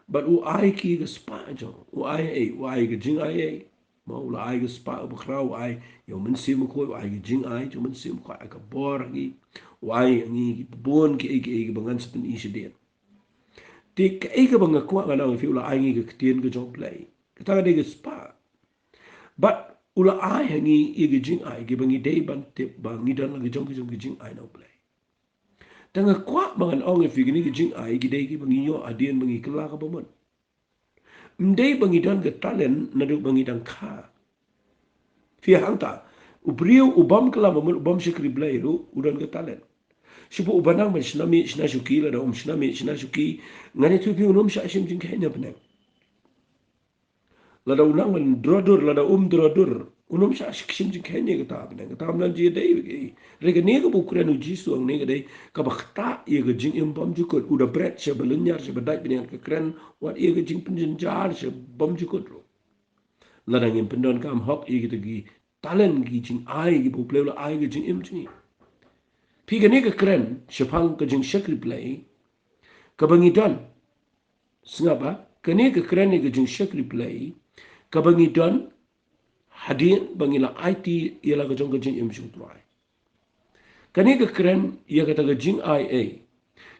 Bad u ai ki ka spah jong u, ai ei, u ai ka jingai ei. Mo, u la ai ka spah u bakhraw, u ai ïa u Mynsiem Bakhuid, u ai ka jingai jong u Mynsiem Bakhuid, ai ka bor ha ki, u ai ha ngi ki bun ki ei ki ei kiba ngan sa pyni shadien. Te ka ei kaba nga kwah ngan ong ïa phi, u la ai ngi ka ktien ka jong u Blei. Kata ka dei ka spah. Bad u la ai ha ngi ïa ka jingai kiba ngi dei ban tip ba ngi don la ka jong ka jong ka jingai na u Blei. Te nga kwah ba ngan ong ïa phi kine ki jingai ki dei kiba ngi ïoh hadien ba ngi kylla kaba mut. Ym dei ba ngi don ka talent naduh ba ngi dang kha. Phi hangta, u briew u bym kylla ba mut, u bym shakri Blei ruh, u don ka talent. Shu ba u ba nang ban shna miet shna shuki, lada um shna miet shna shuki, ngan ïathuh ïa phi un ym shah shim jingkheiñ ha bneng. Lada u nang ban dro dur, lada um dro dur, un ym shah shim jingkheiñ ïa kata ha bneng, kata kam don jingïadei. Hynrei kane kaba u kren u Jisu hangne ka dei kaba ktah ïa ka jingim bymjukut, u da bret sha ba lynñiar, sha ba dait bniat ka kren, wat ïa ka jingpynjynjar sha bymjukut ruh. Lada ngim pyndonkam hok ïa kita ki talent, ki jingai kiba u Blei u la ai ha ka jingim jong ngi. Phi, kane ka kren shaphang ka jingshakri Blei kaba ngi don. Sngap ba, kane ka kren ïa ka jingshakri Blei kaba ngi don hadien ba ngi la aiti ïa la ka jong ka jingim jong u Trai. Kane ka kren ïa kata ka jingai ei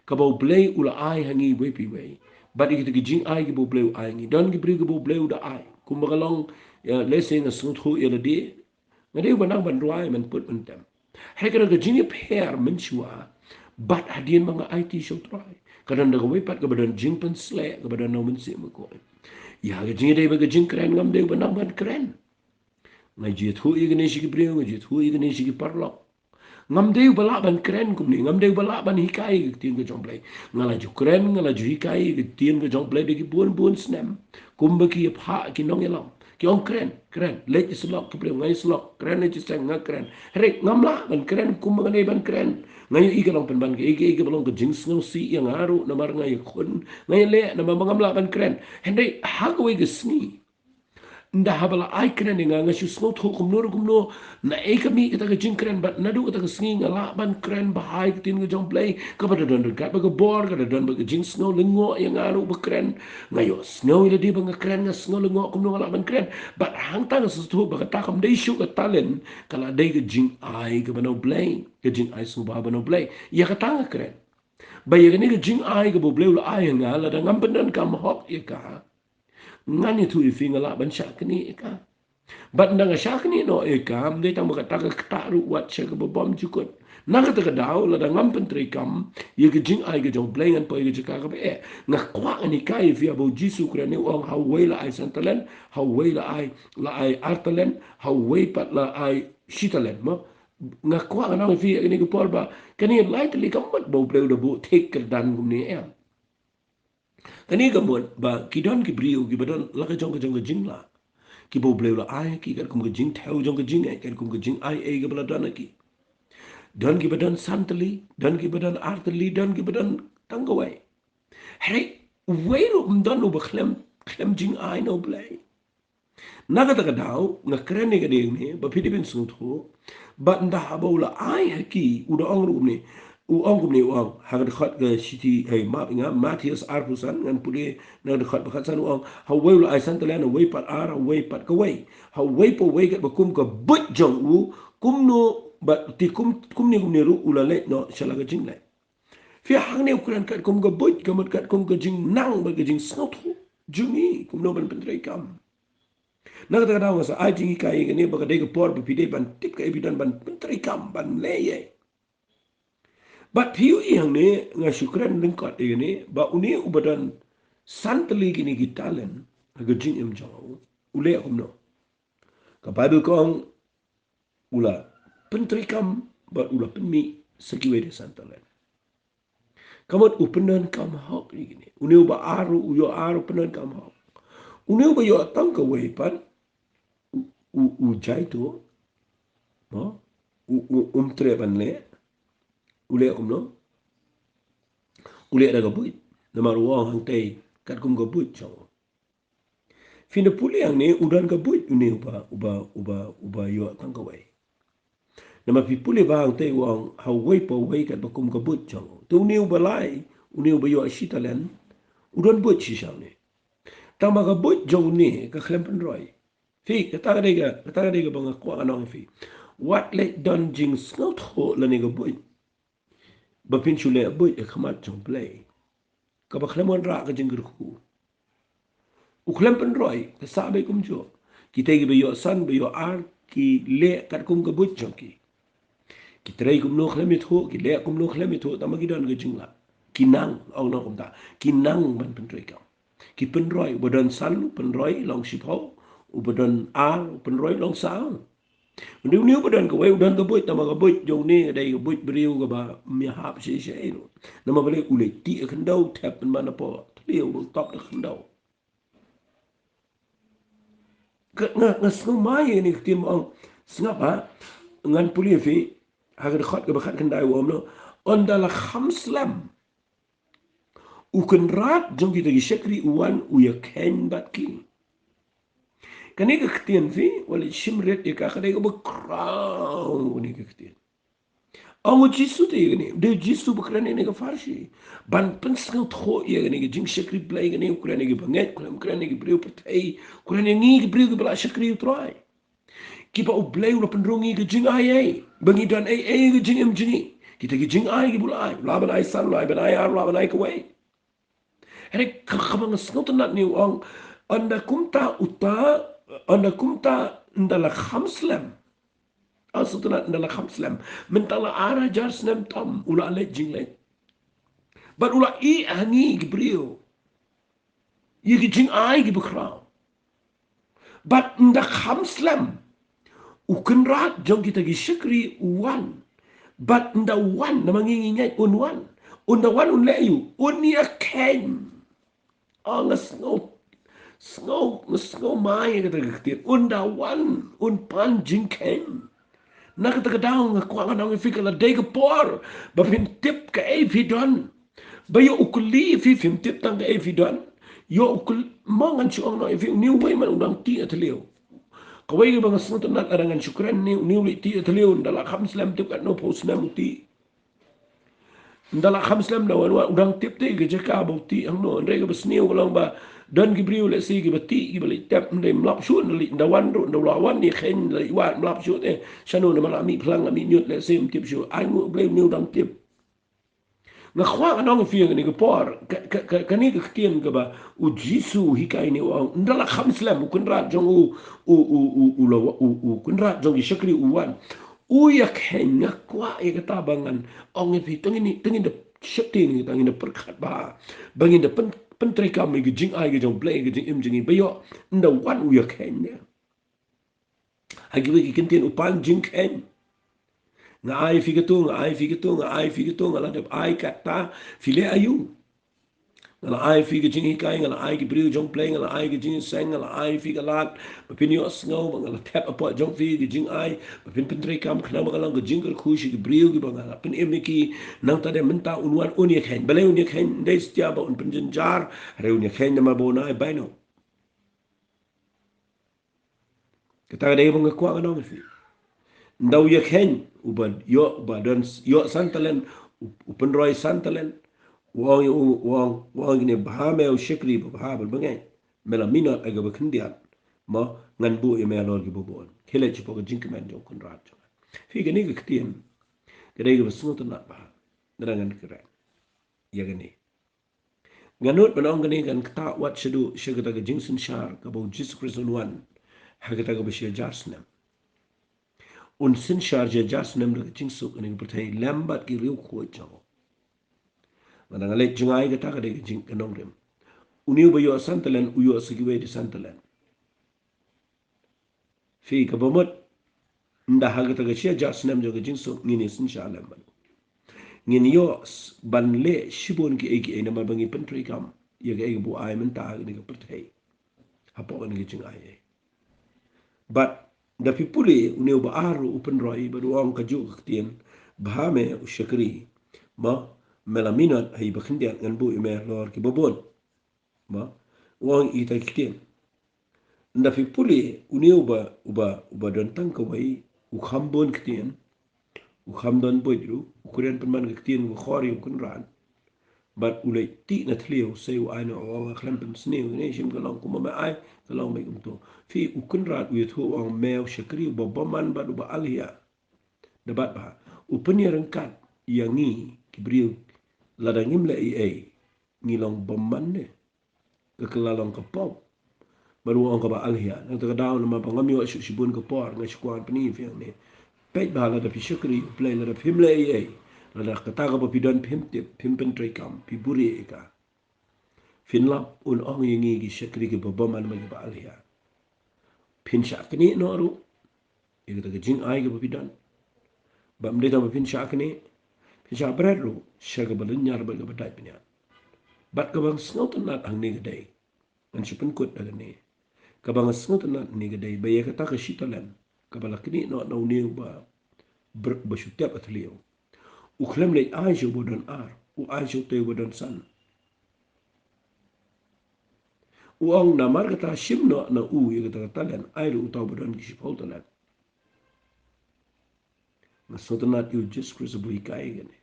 kaba u Blei u la ai ha ngi iwei pa iwei. Bad ïa kita ki jingai kiba u Blei u ai ha ngi, don ki briew kiba u Blei u da ai. Kumba ka long, ïa, lehse nga sngewthuh ïa lade, nga dei uba nang ban rwai, ban put, ban tem. Hynrei ka don ka jingïapher mynshuwa bad hadien ba nga aiti sha u Trai. Ka don da kawei pat kaba don jingpynsleh kaba don na u Mynsiem Bakhuid. Ïa ka jingïadei bad ka jingkren, ngam dei uba nang ban kren. Nga ju ïathuh ïa kane sha ki briew, nga ju ïathuh ïa kane sha ki paralok. Ngam dei uba lah ban kren kumne, ngam dei uba lah ban hikai ïa ka ktien ka jong u Blei. Nga la ju kren, nga la ju hikai ïa ka ktien ka jong u Blei da ki bun bun snem. Kumba ki ïa phah ki nongïalam, ki ong, kren, kren, leit ïa syllok, ki briew, nga ïa syllok, kren ïa jingïaseng, nga kren. Hynrei ngam lah ban kren kumba nga dei ban kren. Nga ïohi ka long pynban kaei kaei kaba long ka jingsngewsih ïa nga ruh namar nga ïakhun, nga ïaleh namar ba ngam lah ban kren. Hynrei ha kawei ka sngi, ynda haba la ai kren ïa nga, nga shu sngewthuh kumno ruh kumno, naei ka mih kata ka jingkren, bad naduh kata ka sngi nga lah ban kren bha ïa ka ktien ka jong u Blei, kaba da don ryngkat bad ka bor, ka da don bad ka jingsngew lyngngoh ïa nga ruh ba kren. Nga ïohsngew ïa lade ba nga kren, nga sngew lyngngoh kumno nga lah ban kren. Bad hangta nga sngewthuh ba kata kam dei shuh ka talent, ka la dei ka jingai kaba na u Blei, ka jingai sngewbha ba na u Blei. Ïa kata nga kren. Ba ïa kane ka jingai kaba u Blei u la ai ha nga, lada ngam pyndonkam hok ïa ka, ngan ïathuh ïa phi, nga lah ban shah knieh ïa ka. Bad ynda nga shah knieh noh ïa ka, ym dei tang ba kata ka ktah ruh wat sha kaba bymjukut. Na kata ka daw, lada ngam pyntreikam ïa ka jingai ka jong u Blei, ngan poi ha ka jaka kaba eh. Nga kwah ngan hikai ïa phi, haba u Jisu u kren, u ong, ha uwei la ai san talent, ha uwei la ai, la ai ar talent, ha uwei pat la ai shi talent, mo. Nga kwah ngan ong ïa phi ha kane ka por ba kane lai tylli kam mut ba u Blei u da buh thik kyrdan kumne, em. Kane ka mut ba ki don ki briew kiba don la ka jong ka jong ka jinglah, kiba u Blei u la ai ha ki katkum ka jingthew jong ka jingngeit, katkum ka jingai ei kaba la don ha ki. Don kiba don san tylli, don kiba don ar tylli, don kiba don tang kawei. Hynrei uwei ruh ym don uba khlem, khlem jingai na u Blei. Na kata ka daw, nga kren ïa ka dei kumne, ba phi dei ban sngewthuh, bad ynda haba u la ai ha ki, u da ong ruh kumne, u ong kumne, u ong, ha ka dkhot ka shithi, hei, map ïa nga, Mathaios arphew san, ngan pule na ka dkhot ba khatsan, u ong, ha uwei u la ai san talent, ha uwei pat ar, ha uwei pat kawei. Ha uwei pa uwei katba kum ka buit jong u, kumno, bad te kum, kumne kumne ruh u la leit noh sha la ka jingleit. Phi, hangne u kren katkum ka buit, ka mut katkum ka jingnang bad ka jingsngewthuh jong ngi kumno ban pyntreikam. Na kata ka daw nga sa ai jinghikai ïa kane ba ka dei ka por ba phi dei ban tip kaei phi don ban pyntreikam, ban leh ïa. Bad phi ïohi hangne, nga shu kren lyngkot ïa kane, ba une uba don san tylli kine ki talent ha ka jingim jong u, u leh kumno. Ka Baibl ka ong, u la pyntreikam bad u la pynmih sa kiwei de san talent. Ka mut u pyndonkam hok ïa kine. Une uba ar ruh u ïoh ar, u pyndonkam hok. Une uba ïoh tang kawei pat, u, u, u jai to, no? U, u, um treh ban leh, u leh kumno? U leh da ka buit. Namar u ong hangtei katkum ka buit jong u. Phin da pule hangne, u don ka buit une uba, uba, uba, uba ïoh tang kawei. Namar phi pule ba hangtei u ong ha uwei pa uwei katba kum ka buit jong u. Te une uba lai, une uba ïoh shi talent, U don buit shisha une. Tang ba ka buit jong une ka khlem pynroi. Phi, kata ka dei ka, kata ka dei kaba nga kwah ngan ong ïa phi. Wat leh don jingsngewthuh lane ka buit ba phin shu leh buit ha khmat jong U Blei, kaba khlem wanrah ka jingkyrkhu. U khlem pynroi, ka sah beit kumjuh. Kita kiba ïoh san, ba ïoh ar, ki leh katkum ka buit jong ki. Ki trei kumno khlem ïathuh, ki leh kumno khlem ïathuh, tang ba ki don ka jinglah. Ki nang, ong noh kumta, ki nang ban pyntreikam. Ki pynroi, uba don san u pynroi long shiphew, uba don ar u pynroi long saw. Une, une uba don kawei u don ka buit, tang ba ka buit jong une ka dei ka buit briew kaba ym ïahap shisha ei ruh. Namar balei? U leit tih ha khyndew, thep pynban hapoh thliew, u top da khyndew. Ka, nga, nga sngewmai ïa kane ka ktien ba ong, sngap ha, ngan pule ïa phi ha ka dkhot kaba khatkhyndai u ong noh, ynda la kham slem, U Kynrad jong kita ki shakri u wan, u ïakheiñ bad ki. Kane ka ktien, phi wat leit shim rit ïa ka, ka dei kaba khraw kane ka ktien. Ong U Jisu te ïa kane, dei U Jisu ba kren ïa kane ka pharshi ban pynsngewthuh ïa kane ka jingshakri Blei, kane u kren ïa ki bangeit, u kren ïa ki briew pyrthei, u kren ïa ngi ki briew kiba la shakri U Trai. Kiba U Blei u la pynrung ïa ka jingai ei, ba ngi don ei ei ka jingim jong ngi. Kita ki jingai kiba u la ai, u la ban ai san, u la ban ai ar, u la ban ai kawei. Hynrei ka, kaba nga sngewtynnat ne u ong, ynda kumta uta, ynda kumta ynda la kham slem. Ynda la kham slem, mynta la ar hajar snem tam u la leit jingleit. Bad u la ïeh ha ngi ki briew ïa ki jingai kiba khraw. Bad ynda kham slem, U Kynrad jong kita ki shakri u wan. Bad ynda u wan, namar ngi ngi ngeit un wan. Ynda wan un leh aïu? Un ïakheiñ. Ah, nga sngew, sngew, nga sngewmai ïa kata ka ktien. Ynda wan un pan jingkheiñ. Na kata ka daw nga kwah ngan ong ïa phi, ka la dei ka por ba phin tip kaei phi don. Ba ïoh u kylli ïa phi, phim tip tang kaei phi don. Ïoh u kylli, ma ngan shu ong noh ïa phi, une uwei man u dang tih ha thliew. Kawei kaba nga sngewtynnat lada ngan shu kren ne, une u leit tih ha thliew, ynda la kham slem tip katno phew snem u tih. Ynda la kham slem da wan, wan, u dang tip te ka jaka ba u tih hangno. Hynrei kaba sniew ka long ba don ki briew lehse kiba tih, kiba leit tep, hynrei ym lap shuh, ynda leit, ynda wan ruh, ynda u la wan ïakheiñ, ynda leit wad ym lap shuh te shano, namar la mih phlang, la mih ñiut, lehse ym tip shuh. Ai nguh U Blei une u dang tip. Nga kwah ngan ong ïa phi ha kane ka por, ka, ka, ka, kane ka ktien kaba U Jisu u hikai ne u ong, ynda la kham slem, U Kynrad jong u, u, u, u, u la, u, U Kynrad jong ki shakri u wan. U ïakheiñ. Nga kwah ïa kata ba ngan ong ïa phi, tang ngin, tang ngin da sheptieng, tang ngin da pyrkhat bha, ba ngin da pyn, pyntreikam ïa ki jingai ki jong U Blei, ki jingim jong ngi, ba ïoh ynda wan u ïakheiñ ne. Ha kiwei ki kyntien u pan jingkheiñ. Nga ai phi katu, nga ai phi katu, nga ai phi katu, nga la dep ai kata, phi leh aïu? Nga la ai phi ka jinghikai, nga la ai ki briew jong U Blei, nga la ai ka jingïaseng, nga la ai phi ka lad ba phin ïohsngew, ba nga la thep hapoh jong phi ka jingai ba phin pyntreikam, khnang ba ka long ka jingkyrkhu sha ki briew kiba nga la pynim ïa ki. Nangta de mynta un wan un ïakheiñ. Balei un ïakheiñ? Ym dei satia ba un pynjynjar, hynrei un ïakheiñ namar ba un ai baino. Kata ka dei ba nga kwah ngan ong ïa phi. Ynda u ïakheiñ, uba ïoh, uba don, ïoh san talent, u, u pynroi san talent, u ong, u, u ong, u ong ïa kane, bha me u shakri ba bha bad bangeit. Me la minot ha kaba khyndiat, mo, ngan buh ïa me halor kiba bun. Khie leit shapoh ka jingkmen jong U Kynrad jong nga. Phi, kane ka ktien ka dei kaba sngewtynnat bha. Lada ngan kren ïa kane, nga nud ban ong kane kan ktah wat shaduh sha kata ka jingsynshar kaba U Jisu Khrist un wan ha kata kaba shi hajar snem. Un synshar shi hajar snem da ka jingsuk ha kane ka pyrthei lem bad ki riewkhuid jong u. Lada nga leit jngai, kata ka dei ka jing, ka nongrim. Une uba ïoh san talent u ïoh sa kiwei de san talent. Phi, kaba mut, ynda ha kata ka shi hajar snem jong ka jingsuk ngin ïa synshar lem bad u, ngin ïoh s-, ban leh shibun kiei kiei namar ba ngi pyntreikam ïa kaei kaba u ai mynta ha kane ka pyrthei hapoh kane ka jingai ei. Bad da phi pule, une uba ar u pynroi bad u ong kajuh ka ktien, bha me u shakri, mo, me la minot ha iba khyndiat, ngan buh ïa me halor kiba bun. Mo, u ong ita ki ktien. Ynda phi pule, une uba, uba, uba don tang kawei u kham bun ktien, u kham don buit ruh, u kren pynban ka ktien kaba khor ïa U Kynrad. Bad u leit tih na thliew, sei u ai noh, u ong, khlem pynsniew, ne shim ka long kumba me ai, ka long beit kumto. Phi, u Kynrad u ïathuh, u ong, me u shakri uba bymman bad uba alhia. Da bad ba u pynïaryngkat ïa ngi ki briew, lada ngim leh ei ei, ngi long bymman ne? Ka kylla long ka pop. Bad u ong kaba alhia. Nangta ka daw namar ba ngam ïoh shuh shibun ka por, nga shu kwah pyni phi hangne. Peit ba lada phi shakri U Blei, lada phim leh ei ei, lada kata kaba phi don phim tip, phim pyntreikam, phi buhrieh ïa ka, phin lap un ong ïa ngi ki shakri kiba bymman bad kiba alhia. Phin shah knieh noh ruh ïa kata ka jingai kaba phi don. Bad ym dei tang ba phin shah knieh, phin shah bret ruh sha kaba lynñiar bad kaba dait bniat. Bad kaba nga sngewtynnat hangne ka dei, ngan shu pynkut da kane, kaba nga sngewtynnat hangne ka dei ba ïa kata ka shi talen kaba la knieh noh na une uba br-, ba shu tep ha thliew, u khlem leit ai sha uba don ar, u ai sha utei uba don san. U ong, namar kata, shim noh na u ïa kata ka talen, ai ruh uta uba don ki shiphew talen. Nga sngewtynnat ïa u Jisu Khrist uba hikai ïa kane.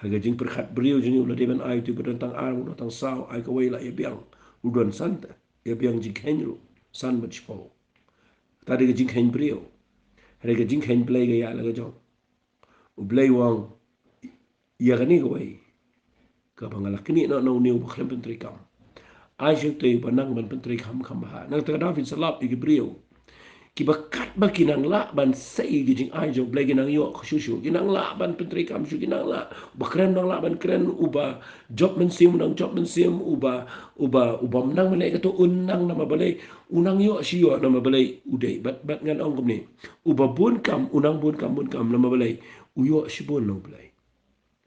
Ha ka jingpyrkhat briew jong ngi, u la dei ban ai utei uba don tang ar, uba don tang saw, ai kawei, la ïa biang u don san te, ïa biang jingkheiñ ruh san bad shiphew. Kata dei ka jingkheiñ briew. Hynrei ka jingkheiñ Blei ka ïaid la ka jong. U Blei u ong, ïa kane kawei, kaba nga la knieh noh na une uba khlem pyntreikam, ai sha utei uba nang ban pyntreikam kham bha. Nangta ka daw phin sa lap ïa ki briew kiba katba ki nang lah ban sei ki jingai jong U Blei, ki nang ïoh shuh shuh, ki nang lah ban pyntreikam shuh, ki nang lah, uba kren nang lah ban kren, uba jop mynsiem nang jop mynsiem, uba, uba, uba ym nang ban leh kato un nang, namar balei? U nang ïoh shi ïoh namar balei? U dei, bad, bad ngan ong kumne, uba bun kam u nang bun kam bun kam namar balei? U ïoh shibun na U Blei.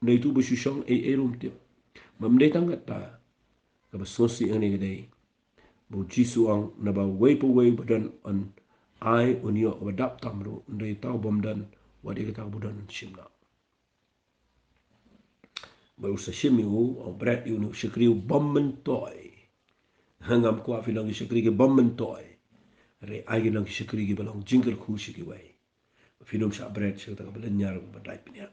Ym dei tu ba shu shong ei ei ruh ym tip. Bad ym dei tang kata, kaba sngewsih hangne ka dei ba u Jisu u ong, naba uwei pa uwei uba don un ai un ïoh, uba dap tam ruh, hynrei uta u bym don, wat ïa kata uba don un shim noh. Bad u sa shim ïa u, u bret ïa une u shakri u bym myntoi. Ngam kwah phi long ki shakri ki bym myntoi. Hynrei ai kin long ki shakri kiba long jingkyrkhu sha kiwei. Phin ym shah bret sha kata kaba lynñiar, kaba dait bniat.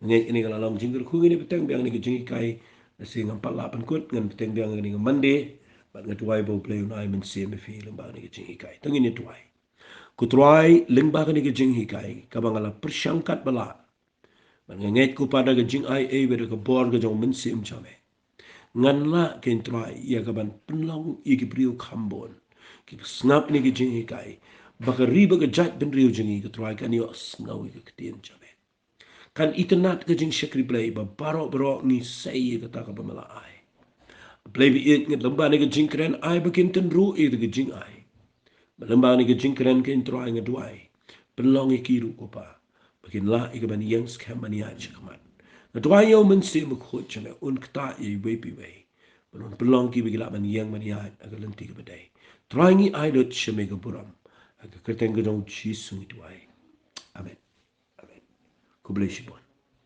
Nga ngeit kane ka la long jingkyrkhu, ngin ïa bteng biang kane ka jinghikai. Lehse ngam pat lah pynkut, ngan bteng biang kane ka Monday. Bad nga duwai ba U Blei un ai mynsiem ïa phi lyngba kane ka jinghikai. To ngin ïa duwai. Ko Trai, lyngba kane ka jinghikai kaba nga la pyrshang katba lah, bad nga ngeit ko Pa da ka jingai ei bad da ka bor ka jong u Mynsiem jong me, ngan lah, ko Trai, ïa kaban pynlong ïa ki briew kham bun kiba sngap ïa kane ka jinghikai, ba ka ri bad ka jaitbynriew jong ngi, ko Trai, kan ïohsngew ïa ka ktien jong me. Kan itynnad ka jingshakri Blei ba baroh baroh ngi sei ïa kata kaba me la ai. Blei baieit, nga, lyngba kane ka jingkren, ai ba kin tynruh ïa kata ka jingai. Bad lyngba kane ka jingkren, ko Trai, nga duwai, pynlong ïa ki ruh ko Pa, ba kin lah ïa kaban ïeng skhem ban ïaid shakhmat. Nga duwai ïa u Mynsiem Bakhuid jong me un ktah ïa iwei pa iwei, bad un pynlong ki ba ki lah ban ïeng ban ïaid ha ka lynti kaba dei. Trai, ngi ai lut sha me ka burom. Ha ka kyrteng ka jong u Jisu ngi duwai. Amen. Amen. Khublei shibun.